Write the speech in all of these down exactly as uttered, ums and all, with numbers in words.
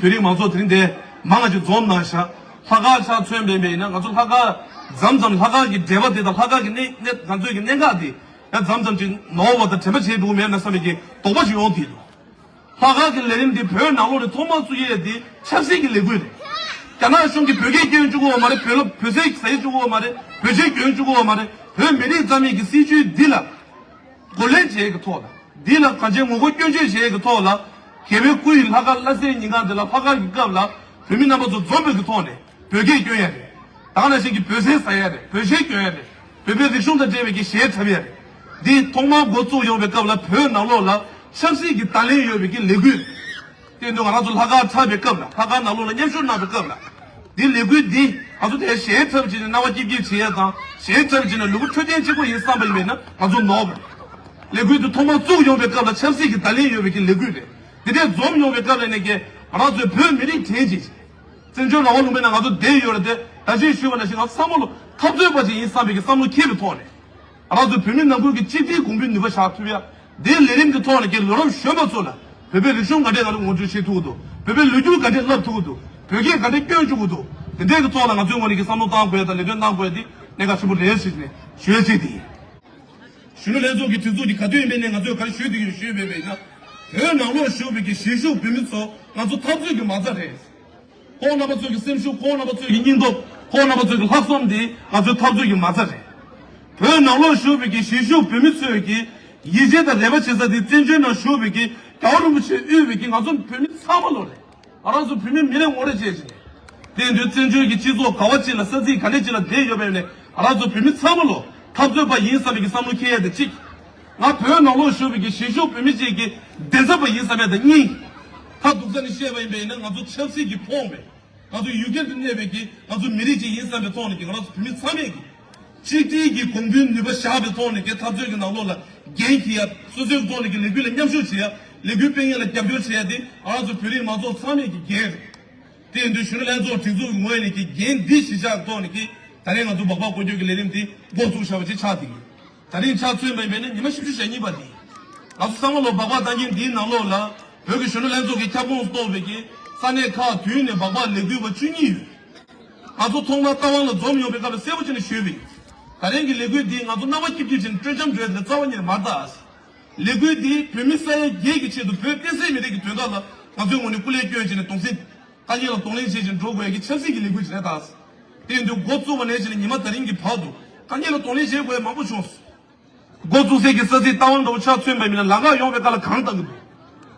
བོད་རིགས་མང་ཚོགས་དེ་རིང་འདི་མང་ང་ཅིག་འཛོམས་གནང་ཤག་ལྷག་དཀར་ཆ་མཚོན་པའི་མེད་ན་ང་ཚོ་ལྷག་དཀར་མཚམས་མཚམས་ལྷག་དཀར་གྱི་འབྲེལ་བ་དེ་དང་ལྷག་དཀར་གྱི་གནས་གནས་ང་ཚོའི་གི་གནད་འགག་དེ་ཡང་མཚམས་མཚམས་ཅིག་ནོར་བ་དང་དྲན་པ་བྱེད་འགྲོ་མེད་ན་བསམ་པའི་གི་དོགས་པ་ཞིག་ཡོང་དེ་འདུག་ལྷག་དཀར་གྱི་ལས་རིམ་འདི་བོད་ནང་ལོགས་ནས་ཐོག་མར་བཙུགས་ཡས་འདི་ཆབ་སྲིད་ཀྱི་ལས་འགུལ་རེད། རྒྱ་ནག་གཞུང་གིས་བོད་སྐད་སྐྱོན་བཅུག་གི་ཡོད་མ་རེད། བོད་ལ་བོད་ཟས་ཟ་ཡས་བཅུག་གི་ཡོད་མ་རེད། བོད་ཆས་གྱོན་བཅུག་གི་ཡོད་མ་རེད། བོད་མི་རིགས་རྩ་མེད་ཀྱི་སྲིད་བྱུས་འདི་ལ་རྒོལ་ལན་བྱེད་ཡས་ཀྱི་ཐོག་ལ། འདི་ལ་གང་ཅིའི་ངོ་རྒོལ་སྐྱོན་བརྗོད་བྱེད་ཡས་ཀྱི་ཐོག་ལ། རྒྱལ་བའི་སྐུ་ཡི་ལྷག་དཀར་བླ་སེར་ཉིན་གང་འདི་ལ་ལྷག་དཀར་གྱི་སྐབས་ལ་བོད་མི་རྣམ་པ་ཚོ་འཛོམས་པའི་གི་ཐོག་ནས་བོད་སྐད་སྐྱོན་ཡས་རེད། ད་ག་ནང་བཞིན་གྱི་བོད་ཟས་ཟ་ཡས་རེད། བོད་ཆས་གྱོན་ཡས་རེད། བོད་པའི་རིག་གཞུང་དང་འབྲེལ་བའི་གི་གཞས་འཁྲབ་ཡས་རེད། འདི་ཐོག་མར་འགོ་བཙུགས་ཡོང་བའི་སྐབས་ལ་བོད་ནང་ལོགས་ལ་ཆབ་སྲིད་ཀྱི་བརྡ་ལན་ཡོད་པའི་གི་ལས་འགུལ་རེད། དེ་ཡིན་དུས་ང་རང་ཚོ་ལྷག་དཀར་འཁྲབ་པའི་སྐབས་ལ་ལྷག་དཀར་ནང་ལོགས་ལ་མཉམ་ཞུགས་གནང་བའི་སྐབས་ལ། འདི་ལས་འགུལ་འདི་ང་ཚོ་དེ་གཞས་འཁྲབ་བྱས་ནས་སྣང་བ་སྐྱིད་སྐྱིད་བྱེད་ཡས་དང་གཞས་འཁྲབ་བྱས་ནས་ལུས་པོ་འཕྲོད་བསྟེན་གཅིག་པོ་ཡིན་བསམ་པ་ཡིན་པས་ན་ང་ཚོ་ནོར་བ་རེད། ལས་འགུལ་འདི་ཐོག་མར་བཙུགས་ཡོང་བའི་སྐབས་ལ་ཆབ་སྲིད་ཀྱི་བརྡ་ལན་ཡོད་པའི་གི་ལས་འགུལ་རེད། འདི་འདྲས་འཛོམས་ཡོང་བའི་སྐབས་ལ་ནས་ཀྱི་ང་རང་ཚོའི་བོད་མི་རིགས་དྲན་བྱས་ཤིང་། བཙན་བྱོལ་རང་དབང་ལུང་པའི་ནང་ང་ཚོ་བསྡད་ཡོད་རེད་དེ་ད་གིན་ཞུས་པ་ནང་བཞིན་ང་ཚོ་ཚང་མ་ལོ་འཐབ་རྩོད་པ་ཅིག་ཡིན་བསམ་པའི་གི་བསམ་བློ་འཁྱེར་བའི་ཐོག་ནས། ང་རང་ཚོ་བོད་མི་ནང་ཁུལ་གྱི་གཅིག་སྒྲིལ་གོང་འཕེལ་ནུས་པ་བཞག་ཐུབ་ཡ། འདིའི་ལས་རིམ་གྱི་ཐོག་ནས་ཀྱི་ལོ་རབས་གཞོན་པ་ཚོ་ལ་བོད་པའི་རིག་གཞུང་ག་འདྲས་ང་ཚོ་ངོ་སྤྲོད་བྱེད་ཐུབ་ཀྱི་འདུག་བོད་པའི་ལོ་རྒྱུས་ག་འདྲས་བསླབ་ཐུབ་ཀྱི་འདུག་བོད་སྐད་ག་འདྲས་སྐྱོན་བཅུག་གི་འདུག་དེ་འདྲས་ཀྱི་ཐོག་ལ་ང་ཚོའི་ངོས་ནས་ཀྱི་བསམ་བློ་བཏང་དགོས་ཡ་དང་ལས་དོན་གནང་དགོས་ཡ་འདི་གནད་འགག་ཆེན་པོ་རེད་ཟེར་ནས་ཞུ་ཡ་གཅིག་དེ་ཡིན། གཞོན་ནུ་ལྷན་ཚོགས་ཀྱི་སྒྲིག་འཛུགས་ཀྱི་ག་དུས་ཡིན་པའི་ནས་ང་ཚོས་ག་རེ་ཞུས་འདུག་ཡོད་ཞུས་པས་པས་ན། བོད་ནང་ལོགས་བཞུགས་པའི་གི་གཞིས་བཞུགས་བོད་མི་ཚོ་ང་ཚོ་འཐབ་རྩོད་ཀྱི་མ་རྩ་རེད། ཁོང་རྣམ་པ་ཚོའི་གི་སེམས་ཤུགས། ཁོང་རྣམ་པ་ཚོའི་གི་སྙིང་སྟོབས། ཁོང་རྣམ་པ་ཚོའི་གི་ལྷག་བསམ་དེ་ང་ཚོའི་འཐབ་རྩོད་ཀྱི་མ་རྩ་རེད། བོད་ནང་ལོགས་བཞུགས་པའི་གི་གཞིས་བཞུགས་བོད་མི་ཚོའི་གི་ཡིད་ཆེས་དང་རེ་བ་བྱེད་ས་དེ་བཙན་བྱོལ་ནང་བཞུགས་པའི་གི་རྒྱལ་བ་རིན་པོ་ཆེས་དབུས་པའི་གི་ང་ཚོ་བོད་མི་ཚང་མ་ལོ་རེད། ང་རང་ཚོ་བོད་མི་མི་རེ་ངོ་རེ་བྱས་ཤིང་། དེ་ཡིན་དུས་བཙན་བྱོལ་གྱི་སྤྱི་ཚོགས་ག་བ་ཅིག་ལ་ས་ཚིགས་ག་འདྲ་ཅིག་ལ་བསྡད་ཡོད་པ་ཡིན་ནའི་ང་རང་ཚོ་བོད་མི་ཚང་མ་ལོ་འཐབ་རྩོད་པ་ཡིན་བསམ་པའི་གི་བསམ་བློ་འཁྱེར་ཡ་དེ་གཅིག་ང་བོད་ནང་ལོགས་བཞུགས་པའི་གི་གཞིས་བཞུགས་བོད་མི་གཅིག་གི་བདེ་རྩ་པ་ཡིན་བསམ་ཡ་དེ་གཉིས། ད་སྡུག་ས་ནས་བཤད་པ་ཡིན་པ་ཡིན་ན་ང་ཚོ་ཆབ་སྲིད་ཀྱིས་ཕོངས་པའི། ང་ཚོ་ཡུལ་གྱར་དུ་གནས་པའི་གི་ང་ཚོ་མི་རིགས་ཅིག་ཡིན་བསམ་པའི་ཐོག་ནས་ཀྱི་ང་རང་ཚོ་བོད་མི་ཚང་མས་ཀྱི་གཅིག་སྒྲིལ་གྱི་གོང་བུའི་ནུས་པ་བཞག་པའི་ཐོག་ནས་ཀྱི་འཐབ་རྩོད་ཀྱི་ནང་ལོགས་ལ་འགན་འཁྱེར་ཡ། སོ་སོའི་ཐོག་ནས་ཀྱི་ལས་འགུལ་ལ་མཉམ་ཞུགས་བྱེད་ཡ། ལས་འགུལ་སྤེལ་མཁན་ལ་རྒྱབ་སྐྱོར་བྱེད་ཡ་དེ་ང་རང་ཚོ་བོད་རིགས་མང་ཚོགས་ཚང་མས་ཀྱི་འགན་རེད། དེ་ཡིན་དུས་གཞོན་ནུ་ལྷན་ཚོགས་སྒྲིག་འཛུགས་ཀྱི་ངོས་ནས་ཀྱི་འགན་འདི་གཞི་བཞག་གི་ཐོག་ནས་ཀྱི་ད་རེས་ང་ཚོ་སྦག་སྦག་སྐོར་སྐྱོད་ཀྱི་ལས་རིམ་འདི་འགོ་བཙུགས་བཞག་པ་ཅིག་ཆགས་བསྡད་ཡོད། ད་རིང་ཆ་མཚོན་པ་ཡིན་པས་ན་ཉི་མ་བཞི་བཅུ་ཞེ་གཉིས་པ་འདི། ང་ཚོ་ཚང་མ་ལོ་སྦག་སྦག་བཏང་གིན་འདིའི་ནང་ལོགས་ལ་བོད་ཀྱི་གཞོན་ནུ་ལྷན་ཚོགས་ཀྱི་ཁྱབ་ཁོངས་སུ་གཏོགས་པའི་གི་ས་གནས་ཁག་བདུན་ནས་སྦག་སྦག་ལས་འགུལ་བ་བཅུ་གཉིས་ཡོད། ང་ཚོ་ཐོག་མར་རྟ་དབང་ལ་འཛོམས་ཡོང་བའི་སྐབས་ལ་གསལ་པོ་བྱས་ནས་ཞུས་པ་ཡིན། ད་རིང་གི་ལས་འགུལ་འདིས་ང་ཚོ་རྣམ་པ་སྐྱིད་སྐྱིད་བྱས་ནས་སྤྲོ་འཆམ་འགྲོ་ཡ་དེ་རྩ་བ་ཉིད་ནས་མ་རེད་ད། ལས་འགུལ་འདིས་བོད་མི་ས་ཡ་བརྒྱད་ཀྱི་ཆེད་དུ་བོད་བསྟན་སྲིད་མི་རིགས་ཀྱི་དོན་དག་ལ་ང་ཚོའི་ངོས་ནས་སྐུ་ལས་བསྐྱོན་བྱས་ནས་གདུང་སེམས། དཀའ་ངལ་ལ་གདོང་ལེན་བྱེད་བཞིན་འགྲོ་དགོས་ཡ་གི་ཆབ་སྲིད་ཀྱི་ལས་འགུལ་ཞིག་རེད་ད། དེ་ཡིན་དུས་འགོ་བཙུགས་པ་ནས་བྱས་ནས་ཉི་མ་ད་རིང་གི་བར་དུ་དཀའ་ངལ་ལ་གདོང་ལེན་བྱེད་དགོས་ཡ་མང་པོ་བྱུང་སོང་། འགོ་བཙུགས་སའི་གི་ས་ཚིགས་རྟ་དབང་འདྲ་བོ་ཆ་མཚོན་པ་ཡིན་ན་ལམ་ཁ་ཡོང་བའི་སྐབས་ལ་གངས་བཏང་གི་འདུག་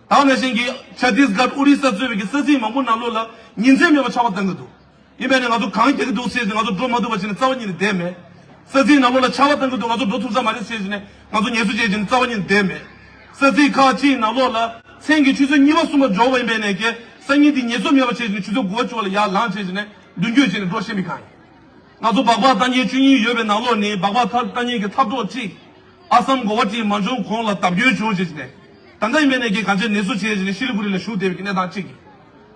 ད་ག་ནང་བཞིན་གྱི་ཆ་ཏིས་གྷར་ཨོ་རི་ས་གཙོས་པའི་གི་ས་ཚིགས་མང་པོ་ནང་ལོགས་ལ་ཉིན་མཚན་མེད་པར་ཆར་པ་བཏང་གི་འདུག་ཡིན་པས་ནས་ང་ཚོ་གངས་རྒྱག་གི་འདུག་ཟེར་ནས་ང་ཚོ་འགྲོ་མ་ཐུབ་པ་བྱས་ནས་རྩ་བ་ཉིད་ནས་བསྡད་མེད། ས་ཚིགས་ནང་ལོགས་ལ་ཆར་པ་བཏང་གི་འདུག་ང་ཚོ་འགྲོ་ཐུབ་ས་མ་རེད་ཟེར་ནས་ང་ཚོ་ངལ་གསོ་བྱས་བྱས་ནས་རྩ་བ་ཉིད་ནས་བསྡད་མེད། ས་ཚིགས་ཁག་ཅིག་ནང་ལོགས་ལ་མཚན་གྱི་ཆུ་ཚོད་གཉིས་པ་གསུམ་པ་འབྱོར་བ་ཡིན་པས་ནས་ཀྱི་སང་ཉིན་དེ་ངལ་གསོ་མེད་པ་བྱས་བྱས་ནས་ཆུ་ཚོད་དགུ་པ་བཅུ་པ་ལ་ཡར་ལངས་བྱས་བྱས་ནས་མདུན་སྐྱོད་བྱས་ནས་འགྲོ་ཤེས་མི་གང་ཡིན། ང་ཚོ་སྦག་སྦག་ལྟ་མཁན་བཅུ་གཉིས་ཡོད་པའི་ནང་ལོགས་ནས་སྦག་སྦག་ལྟ་མཁན་གྱི་འཐབ་གྲོགས་གཅིག་ཨ་སམ་གོ་ཝ་ཊི་མ་འབྱོར་གོང་ལ་བརྡབ་སྐྱོན་བྱུང་བྱས་བྱས་ནས། ད་ལྟ་ཡིན་པས་ནས་ཀྱི་གང་ཅི་ནད་གསོ་བྱས་བྱས་ནས་ཤི་ལི་གུ་རི་ལ་བཞུགས་བསྡད་པའི་གནས་སྟངས་གཅིག་གིས།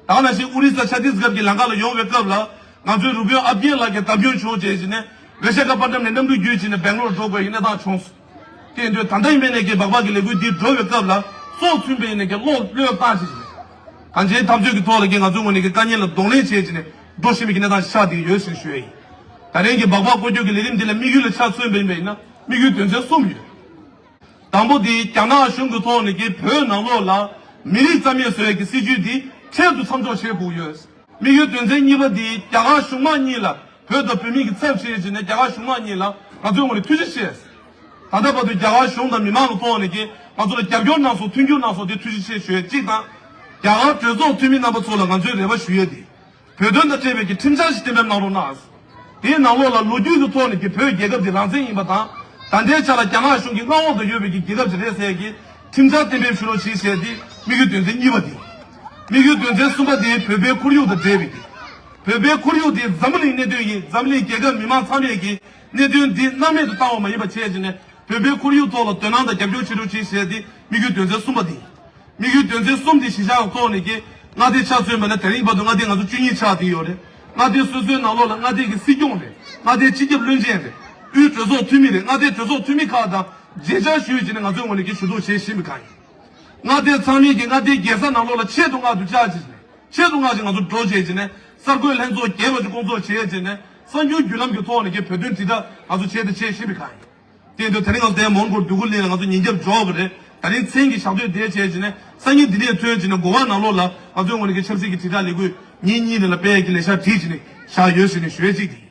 ད་ག་ནང་བཞིན་ཨོ་རི་ས་ཆ་ཏིས་གྷར་གྱི་ལམ་ཁ་ལ་ཡོང་བའི་སྐབས་ལ་ང་ཚོའི་རུ་དཔོན་ཨབ་རྒན་ལགས་ཀྱིས་བརྡབ་སྐྱོན་བྱུང་བྱས་བྱས་ནས་བེ་ཤ་ཁ་པ་ཏམ་ནས་གནམ་གྲུ་བརྒྱུད་བྱས་ནས་སྦེང་ལོར་འགྲོ་དགོས་ཀྱི་གནས་སྟངས་བྱུང་སོང་། དེ་ཡིན་དུས་ད་ལྟ་ཡིན་པས་ནས་ཀྱི་སྦག་སྦག་གི་ལས་འགུལ་འདི་འགྲོ་བའི་སྐབས་ལ་སྲོག་ཚུན་པའི་ནས་ཀྱི་བློ་བློས་བཏང་བྱས་བྱས་ནས། གང་ཅིའི་འཐབ་རྩོད་ཀྱི་ཐོག་ལ་ཀྱི་ང་ཚོའི་ངོས་ནས་ཀྱི་དཀའ་ངལ་ལ་གདོང་ལེན་བྱས་བྱས་ནས་འགྲོ་ཤེས་མི་ཀྱི་གནས་སྟངས་ཤིག་ཆགས་བསྡད་ཀྱི་ཡོད་ཟེར་ཞུ་ཡ་ཡིན། ད་རིང་གི་སྦག་སྦག་སྐོར་སྐྱོད་ཀྱི་ལས་རིམ་འདི་ལ་དམིགས་ཡུལ་ལ་ཆ་མཚོན་པ་ཡིན་པས་ན་དམིགས་ཡུལ་དོན་ཚན་གསུམ་ཡོད། དང་པོ་དེ་རྒྱ་ནག་གཞུང་གི་ཐོག་ནས་ཀྱི་བོད་ནང་ལོགས་ལ་མི་རིགས་རྩ་མེད་བཟོ་ཡ་གི་སྲིད་ཇུས་འདི་འཕྲལ་དུ་མཚམས་འཇོག་བྱེད་དགོས་ཡོད། དམིགས་ཡུལ་དོན་ཚན་གཉིས་པ་དེ་རྒྱ་གར་གཞུང་མང་གཉིས་ལ་བོད་དང་བོད་མི་གི་ཚབ་བྱས་བྱས་ནས་རྒྱ་གར་གཞུང་མང་གཉིས་ལ་ང་ཚོའི་ངོས་ནས་ཐུགས་རྗེ་ཆེ། ད་ལྟ་བར་དུ་རྒྱ་གར་གཞུང་དང་མི་མང་གི་ཐོག་ནས་ཀྱི་ང་ཚོ་ལ་རྒྱབ་སྐྱོར་གནང་སོང་མཐུན་འགྱུར་གནང་སོང་དེ་ཐུགས་རྗེ་ཆེ་ཞུ་ཡ་གཅིག་དང་། རྒྱ་གར་གྲོས་ཚོགས་འཐུས་མི་རྣམ་པ་ཚོ་ལ་ང་ཚོའི་རེ་བ་ཞུ་ཡ་དེ། བོད་དོན་དང་འབྲེལ་བའི་གི་ཁྲིམས་འཆར་ཞིག་གཏན་འབེབས་གནང་རོགས་གནང་། དེའི་ནང་ལོགས་ལ་ལོ་རྒྱུས་ཀྱི་ཐོག་ནས་ཀྱི་བོད་རྒྱལ་ཁབ་འདི་རང་བཙན་ཡིན་པ་དང་། ད་ལྟའི་ཆ་ལ་རྒྱ་ནག་གཞུང་གི་མངའ་འོག་ཏུ་ཡོད་པའི་གི་རྒྱལ་ཁབ་ཅིག་རེད་ཟེར་གྱི་ཁྲིམས་འཆར་གཏན་འབེབས་ཞུ་རོགས་བྱེད་ཟེར་ཏེ་དམིགས་ཡུལ་དོན་ཚན་གཉིས་པ་དེ། དམིགས་ཡུལ་དོན་ཚན་གསུམ་པ་དེ་བོད་པའི་ཁོར་ཡུག་དང་འབྲེལ་བའི་གི། བོད་པའི་ཁོར་ཡུག་དེ་འཛམ་བུ་གླིང་གནད་དོན་ཡིན། འཛམ་གླིང་རྒྱལ་ཁབ་མི་མང་ཚང་མས་ཀྱི་གནད་དོན་འདི་སྣང་མེད་དུ་བཏང་བ་མ་ཡིན་པ་བྱས་ཀྱི་ནས་བོད་པའི་ཁོར་ཡུག་ཐོག་ལ་དོ་སྣང་དང་རྒྱབ་སྐྱོར་བྱེད་རོགས་བྱེད་ཟེར་ཏེ་དམིགས་ཡུལ་དོན་ཚན་གསུམ་པ་དེ། དམིགས་ཡུལ་དོན་ཚན་གསུམ་དེ་གཞི་བཞག་ཐོག་ནས་ཀྱི་མངའ་སྡེ་ཆ་མཚོན་པ་ན་དེ་རིང་བར་དུ་མངའ་སྡེ་ང་ཚོ་བཅུ་གཉིས་ཆགས་བསྡད་ཡོད་རེད། མངའ་སྡེ་སོ་སོའི་ནང་ལོགས་ལ་མངའ་སྡེ་གི་སྲིད་སྐྱོང་རེད། མངའ་སྡེ་སྤྱི་ཁྱབ་བློན་ཆེན་རེད། དབུས་གྲོས་ཚོགས་འཐུས་མི་རེད། མངའ་སྡེ་གྲོས་ཚོགས་འཐུས་མི་ཁག་དང་མཇལ་བཅར་ཞུས་བྱས་ནས་ང་ཚོའི་ངོས་ནས་ཀྱི་ཞུ་གཏུག་བྱེད་བཞིན་པའི་སྒང་ཡིན། མངའ་སྡེ་ཚང་མས་ཀྱི་མངའ་སྡེའི་རྒྱལ་ས་ནང་ལོགས་ལ་ཆེད་དུ་མངགས་ཏེ་བཅར་བྱས་ནས། ཆེད་དུ་མངགས་ཀྱིས་ང་ཚོ་འགྲོ་བྱས་ཀྱི་ནས་གསར་འགོད་ལྷན་ཚོགས་རྒྱས་པ་ཅིག་སྐོང་ཚོགས་བྱས་ཀྱི་ནས་གསར་འགྱུར་བརྒྱུད་ལམ་གྱི་ཐོག་ནས་ཀྱི་བོད་དོན་དྲིལ་བསྒྲགས་ང་ཚོ་བྱས་དང་བྱེད་བཞིན་པའི་ཁ་ཡིན། དེ་འདྲ་དེ་རིང་ང་ཚོ་དེ་མོན་གྷོ་འདོད་རྒུ་གླིང་ལ་ང་ཚོ་ཉིན་རྒྱབ་འབྱོར་བ་རེད། དེ་རིང་མཚན་གྱི་ཞག་སྡོད་བསྡད་བྱས་ཀྱི་ནས་སང་ཉིན་འདི་ནས་ཐོན་ཀྱི་ནས་དགོ་པ་ནང་ལོགས་ལ་ང་ཚོའི་ངོས་ནས་ཀྱི་ཆབ་སྲིད་ཀྱི་དྲིལ་བསྒྲགས་ལས་འགུལ་ཉིན་གཉིས་ནས་ལ་སྤེལ་ཡས་ཀྱི་ལས་འཆར་བྲིས་ཀྱི་ནས་བཞག་ཡོད་ཟེར་ནས་ཞུ་ཡས་གཅིག་དེ་ཡིན།